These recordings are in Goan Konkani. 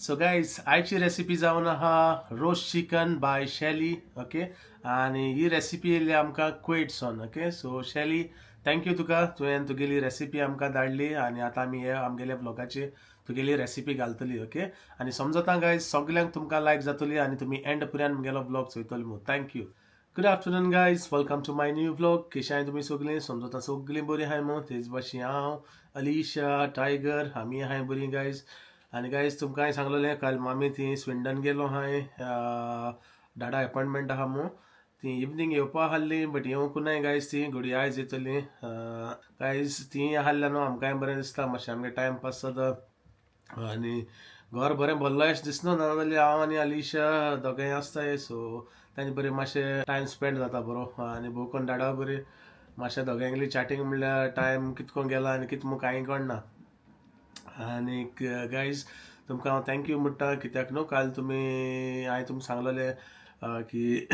सो गायज, आयची रेसिपी जावन आहा roast chicken by Shelly. Okay, आनी ही रेसिपी येयली आमकां कुवेटसून. Okay, so Shelly, thank you तुका, तुवें तुगेली रेसिपी आमकां धाडली आनी आतां आमी हे आमगेल्या व्लॉगाचेर तुगेली रेसिपी घालतली. ओके, आनी समजता गायज, सगल्यांक तुमकां लायक जातली आनी तुमी एंड पर्यंत म्हगेलो व्लॉग चोयतली म्हूण. Thank you. Good afternoon guys, welcome to my new vlog. कशें आहाय तुमी सगळीं? समजता सगळीं बरीं आहाय म्हूण. तेच भाशेन हांव, अलिशा, टायगर आमी आहाय बरीं गायज. आनी गायज, तुमकां हांवें सांगलेलें काल मामी ती स्विंडन गेलो हांवें, डाडा अपॉयंटमेंट आहा म्हूण. ती इवनींग येवपा आहली बट येवंक नाय गायज, ती घडये आयज येतली. गायज, ती आहल्या न्हू आमकांय बरें दिसता, मातशें आमगे टायम पास जाता आनी घर बरें भरलो अशें दिसना. नाजाल्यार हांव आनी अलिशा दोगांय आसताय, सो तांचे बरें मातशें टायम स्पेंड जाता बरो. आनी भोव करून डाडा बरें मातशें दोगांयगेली चॅटींग म्हणल्यार टायम कितको गेला आनी कित म्हूण कांय कळना. आनीक गायज, तुमकां हांव thank you म्हणटा, कित्याक न्हू काल तुमी, हांवें तुमकां सांगलेलें की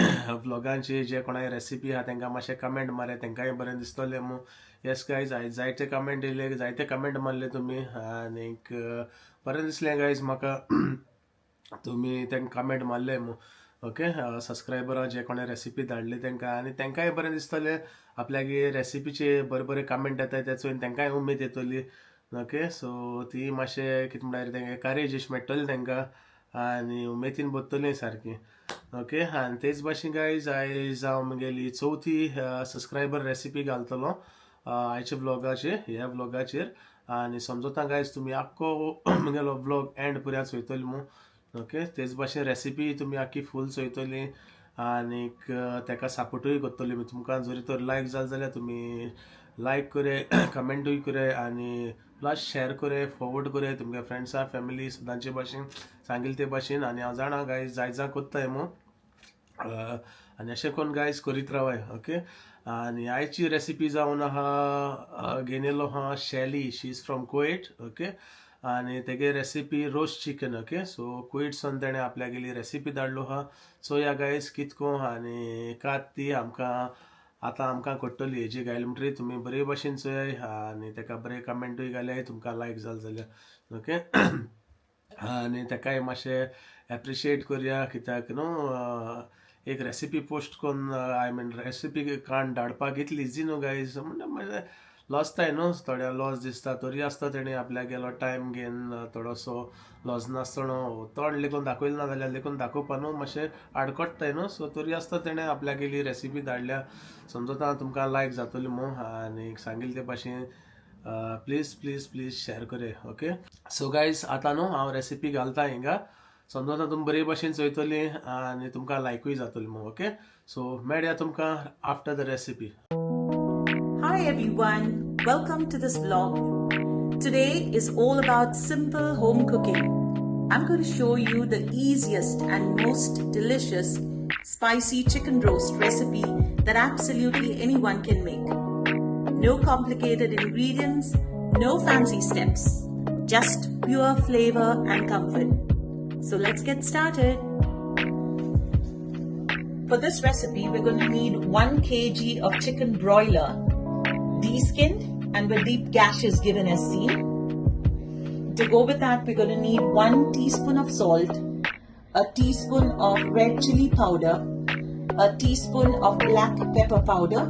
व्लॉगांचे जे कोणाय रेसिपी आहा तांकां मातशें कमेंट मारया, तांकांय बरें दिसतलें म्हूण. येस गायज, आयज जायते कमेंट येयले, जायते कमेंट मारले तुमी आनीक बरें दिसलें गायज म्हाका तुमी तांकां कमेंट मारले म्हूण. ओके, सबस्क्रायबरां जे कोणे रेसिपी धाडली तांकां आनी तांकांय बरें दिसतलें, आपल्यागे रेसिपीचे बरे बरे कमेंट येता ते चोयन तांकांय उमेद येतली. ओके, सो ती मातशें कितें म्हणल्यार तांकां कारेज अशें मेळटलें तांकां आनी उमेदीन बरतलीं सारकी. ओके, आनी तेच भाशेन गायज, आयज हांव म्हगेली चवथी सबस्क्रायबर रेसिपी घालतलो आयच्या व्लॉगाचेर, ह्या व्लॉगाचेर. आनी समजता गायज, तुमी आख्खो म्हगेलो व्लॉग एंड पर्यंत चोयतली म्हूण. ओके, तेच भाशेन रेसिपी तुमी आख्खी फूल चोयतली आनीक ताका सपोर्टूय करतली. तुमकां जरी तर लायक जालें जाल्यार तुमी लायक करे, कमेंटूय करे आनी प्लस शेअर करे, फॉरवर्ड करे तुमगे फ्रेंड्सां, फॅमिली, सदांचे भाशेन सांगिल्ले ते भाशेन. आनी हांव जाणा गायज, जाय जाय कोत्ताय म्हूण आनी अशें करून गायज करीत रावाय. ओके, आनी आयची रेसिपी जावन आहा, घेवन येयलो आहा Shelly, she is from Kuwait. Okay, आनी तेगे recipe roast chicken. Okay, so कुवेटसून तेणें आपल्यागेली रेसिपी धाडलो आहा. सो या गायज, कितको आनी कात ती आमकां आतां आमकां कळटली हेजी घायली म्हणटरीर तुमी बरे भाशेन चोयाय आनी ताका बरे कमेंटूय घाल्याय तुमकां लायक जालें जाल्यार. ओके, आनी ताकाय मातशें एप्रिशिएट करया, कित्याक न्हू एक रेसिपी पोस्ट करून, I mean recipe काडून धाडपाक इतली इजी न्हू गायज. म्हणजे मातशें लजताय न्हू, थोड्या लॉस दिसता, तरी आसता तेणी आपल्यागेलो टायम घेवन थोडोसो लजनासतना, तोंड लेगून दाखयलें ना जाल्यार लेगून दाखोवपा न्हू मातशें आडकट्टाय न्हू. सो तरी आसता तेणें आपल्यागेली रेसिपी धाडल्या, समजता तुमकां लायक जातली म्हूण. आनी सांगिल्ले ते भाशेन प्लीज प्लीज प्लीज शेअर करे. ओके, सो गायज, आतां न्हू हांव रेसिपी घालता हिंगा, समजता तुमी बरे भाशेन चोयतली आनी तुमकां लायकूय जातली म्हूण. ओके, सो मेळया तुमकां after the recipe. Hi everyone, welcome to this vlog. Today is all about simple home cooking. I'm going to show you the easiest and most delicious spicy chicken roast recipe that absolutely anyone can make. No complicated ingredients, no fancy steps, just pure flavor and comfort. So let's get started. For this recipe, we're going to need 1 kg of chicken broiler, de-skinned and with deep gashes given as seen. To go with that, we're going to need 1 teaspoon of salt, a teaspoon of red chili powder, a teaspoon of black pepper powder,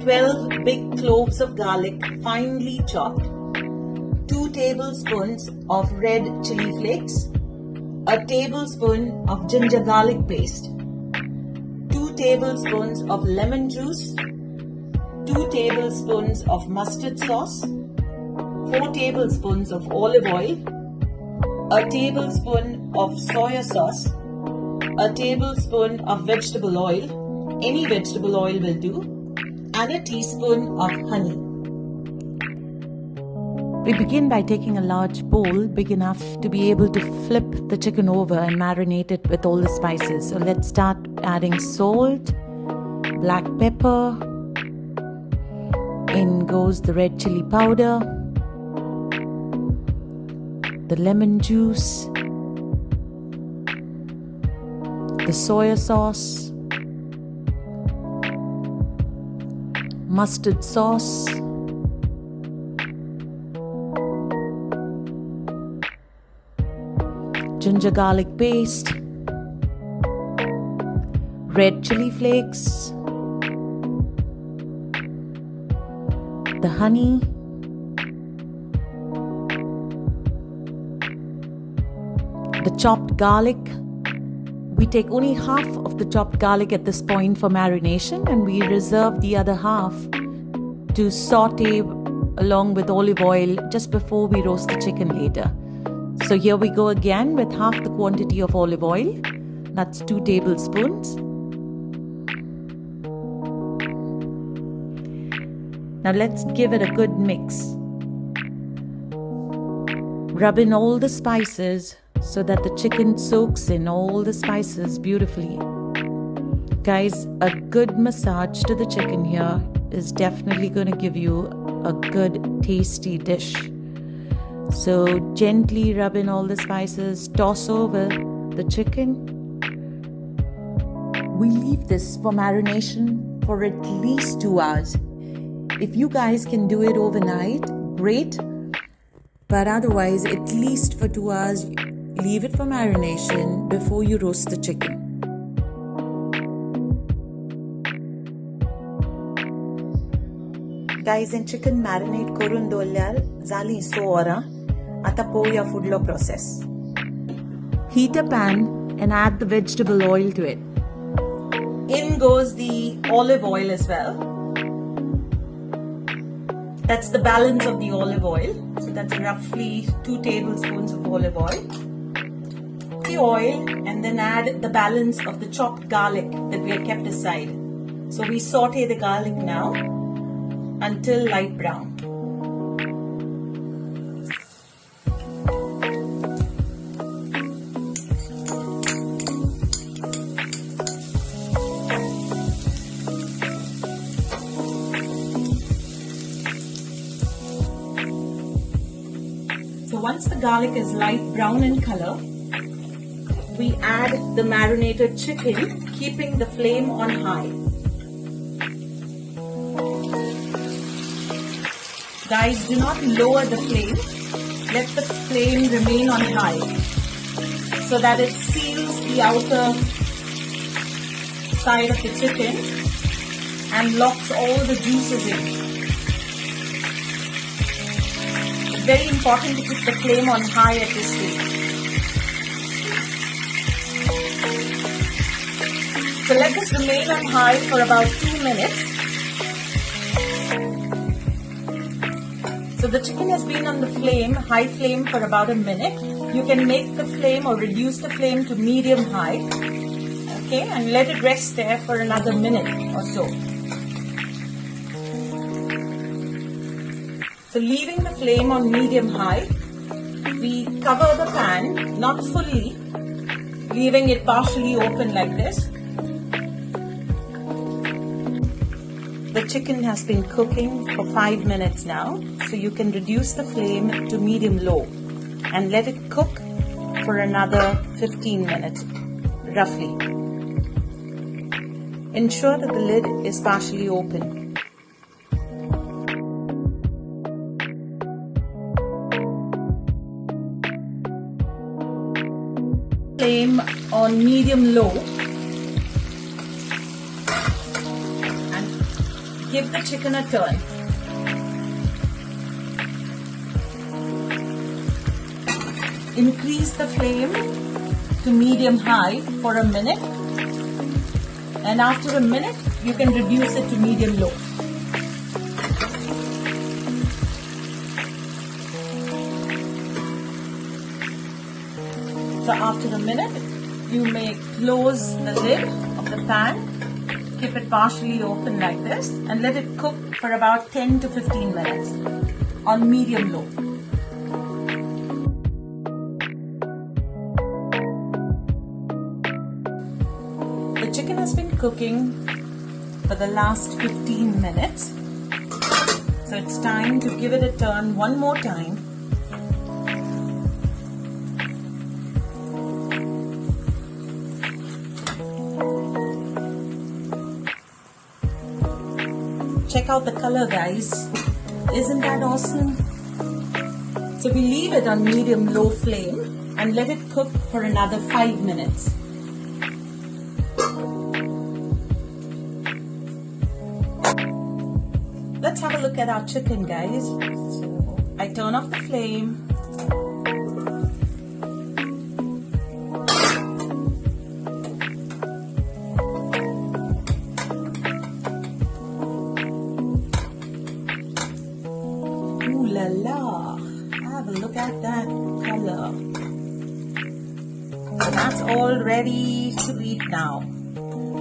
12 big cloves of garlic finely chopped, 2 tablespoons of red chili flakes, a tablespoon of ginger garlic paste, 2 tablespoons of lemon juice, 2 tablespoons of mustard sauce, 4 tablespoons of olive oil, a tablespoon of soya sauce, a tablespoon of vegetable oil, any vegetable oil will do, and a teaspoon of honey. We begin by taking a large bowl big enough to be able to flip the chicken over and marinate it with all the spices. So let's start adding salt, black pepper, in goes the red chili powder, the lemon juice, the soya sauce, mustard sauce, ginger garlic paste, red chili flakes, the honey, the chopped garlic. We take only half of the chopped garlic at this point for marination, and we reserve the other half to saute along with olive oil just before we roast the chicken later. So here we go again with half the quantity of olive oil. That's 2 tablespoons. Now let's give it a good mix. Rub in all the spices so that the chicken soaks in all the spices beautifully. Guys, a good massage to the chicken here is definitely going to give you a good tasty dish. So gently rub in all the spices, toss over the chicken. We leave this for marination for at least 2 hours. If you guys can do it overnight, great. But otherwise, at least for 2 hours, leave it for marination before you roast the chicken. Guys, in chicken marinate करून दवरल्यार जाली 6 वरां. आतां पळोवया फुडलो process. Heat a pan and add the vegetable oil to it. In goes the olive oil as well. That's the balance of the olive oil. So that's roughly 2 tablespoons of olive oil. The oil, and then add the balance of the chopped garlic that we had kept aside. So we saute the garlic now until light brown. So once the garlic is light brown in color, we add the marinated chicken, keeping the flame on high. Guys, do not lower the flame. Let the flame remain on high so that it seals the outer side of the chicken and locks all the juices in. It's very important to keep the flame on high at this stage. So let this remain on high for about 2 minutes. So the chicken has been on the flame, high flame, for about a minute. You can make the flame or reduce the flame to medium high. Okay, and let it rest there for another minute or so. So leaving the flame on medium high, we cover the pan, not fully, leaving it partially open like this. The chicken has been cooking for 5 minutes now, so you can reduce the flame to medium low and let it cook for another 15 minutes, roughly. Ensure that the lid is partially open. Flame on medium low and give the chicken a turn. Increase the flame to medium high for a minute, and after a minute you can reduce it to medium low. So after a minute, you may close the lid of the pan, keep it partially open like this, and let it cook for about 10 to 15 minutes on medium low. The chicken has been cooking for the last 15 minutes, so it's time to give it a turn one more time. Check out the color, guys. Isn't that awesome? So we leave it on medium low flame and let it cook for another 5 minutes. Let's have a look at our chicken, guys. So I turn off the flame. Ooh la la, have a look at that color. So that's all ready to eat now.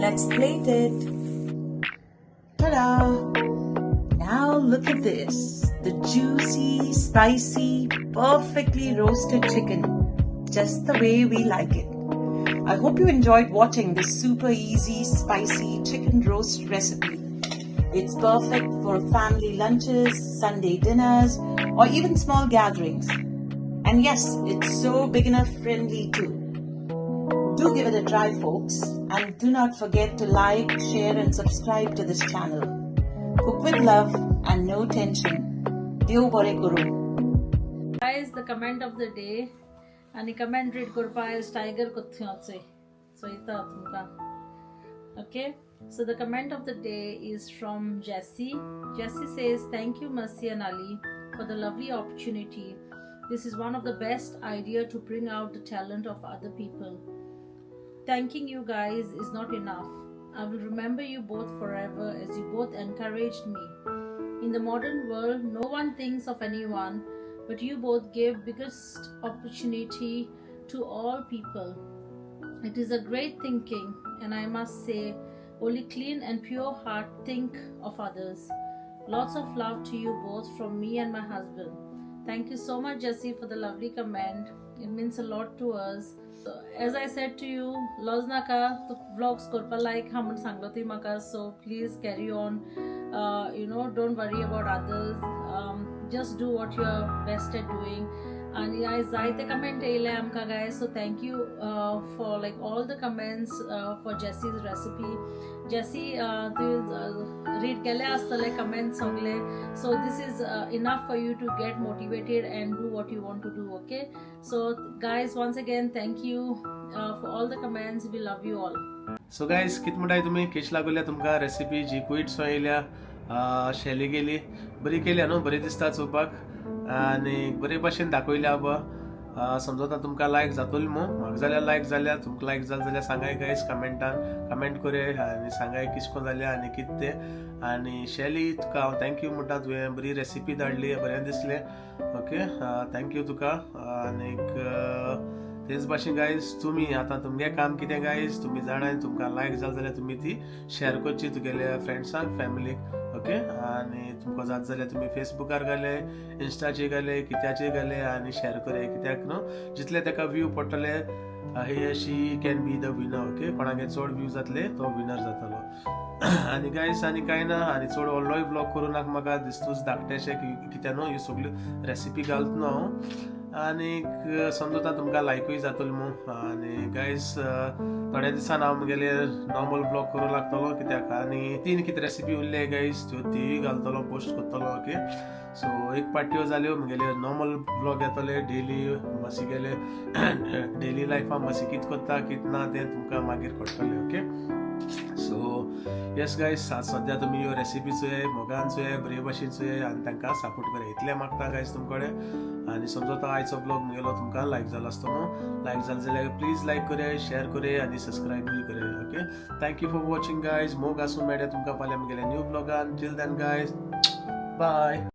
Let's plate it. Ta-da! Now look at this, the juicy, spicy, perfectly roasted chicken, just the way we like it. I hope you enjoyed watching this super easy, spicy chicken roast recipe. It's perfect for family lunches, Sunday dinners, or even small gatherings. And yes, it's so beginner friendly too. Do give it a try, folks, and do not forget to like, share, and subscribe to this channel. Cook with love and no tension. Deo bore guru. Guys, the comment of the day. आनी कमेंट रीड करपा आयज टायगर कोथ्योचे चोयता तुमकां. Okay, so the comment of the day is from Jessie. Jessie says, thank you Mercy and Ali for the lovely opportunity. This is one of the best idea to bring out the talent of other people. Thanking you guys is not enough. I will remember you both forever as you both encouraged me. In the modern world, no one thinks of anyone, but you both gave biggest opportunity to all people. It is a great thinking, and I must say, only clean and pure heart think of others. Lots of love to you both from me and my husband. Thank you so much, Jessie, for the lovely comment. It means a lot to us. So, as I said to you, lodge नाका तूं vlogs करपा लायक हा म्हण सांगलो तुवें म्हाका. So please carry on. You know, don't worry about others. Just do what you are best at doing. आनी आयज जायते कमेंट येयले आमकां guys. So thank you for like all the comments for Jessie's recipe. Jessie, तुवें रीड केले आसतले कमेंट्स सगले. So this is enough for you to get motivated and do what you want to do. Okay, so guys, once again thank you for all the comments. We love you all. So guys, कित म्हणटाय तुमी, केश लागोल्या तुमकां रेसिपी जी कुईट येयल्या शैली गेली बरी केल्या न्हू, बरी दिसता चोवपाक आनी बरे भाशेन दाखयल्या. आबा समजता तुमकां लायक जातली मू, म्हाका जाल्यार लायक जाल्या, तुमकां लायक जालें जाल्यार सांगाय गायज कमेंटान कमेंट करे आनी सांगाय कितें कोन जालें आनी कितें तें. आनी शैली तुका हांव thank you म्हणटा, तुवें बरी रेसिपी धाडली, बरें दिसलें. ओके, thank you तुका. आनीक तेच भाशेन गायज तुमी आतां तुमगे काम कितें गायज, तुमी जाणाय तुमकां लायक जालें जाल्यार तुमी ती शेअर करची तुगेल्या फ्रेंड्सांक, फॅमिलीक. ओके, आनी तुमकां जात जाल्यार तुमी फेसबुकार घाले, इंस्टाचेर घाले, कित्याचेर घाले आनी शेअर करे. कित्याक न्हू जितले ताका व्यू पडटले he she can be the winner. Okay, कोणागे चड व्यू जातले तो विनर जातलो. आनी गायज आनी कांय ना, आनी चड व्हडलोय ब्लॉग करूं नाका, म्हाका दिसतूच धाकटेशें कित्याक न्हू ही सगळी रेसिपी घालता न्हू हांव. आनीक समजता तुमकां लायकूय जातलो मू. आनी गायज थोड्या दिसान हांव म्हगेले नॉर्मल ब्लॉग करूं लागतलो कित्याक आनी तीन कितें रेसिपी उरले गायज त्यो तीय घालतलो, पोस्ट करतलो. ओके, सो एक पाट्यो जाल्यो म्हगेले नॉर्मल ब्लॉग येतले डेली, मातशें गेले डेली लायफान मातशें कितें करता कितें ना तें तुमकां मागीर कळटलें. ओके, सो येस गायज, सद्या तुमी ह्यो रेसिपी चोय, मोगान चोय, बरे भाशेन चोय आनी तांकां सपोर्ट कराय, इतलें मागता गायज तुमचे कडेन. आनी समजता आयचो ब्लॉग म्हगेलो तुमकां लायक जालो आसतो न्हू, लायक जालो जाल्यार प्लीज लायक कराय, शेअर कराय आनी सबस्क्रायबूय कराय. Okay, thank you for watching guys. मोग आसूं मेळया तुमकां फाल्यां म्हगेल्या new ब्लॉगान. Till then guys, bye.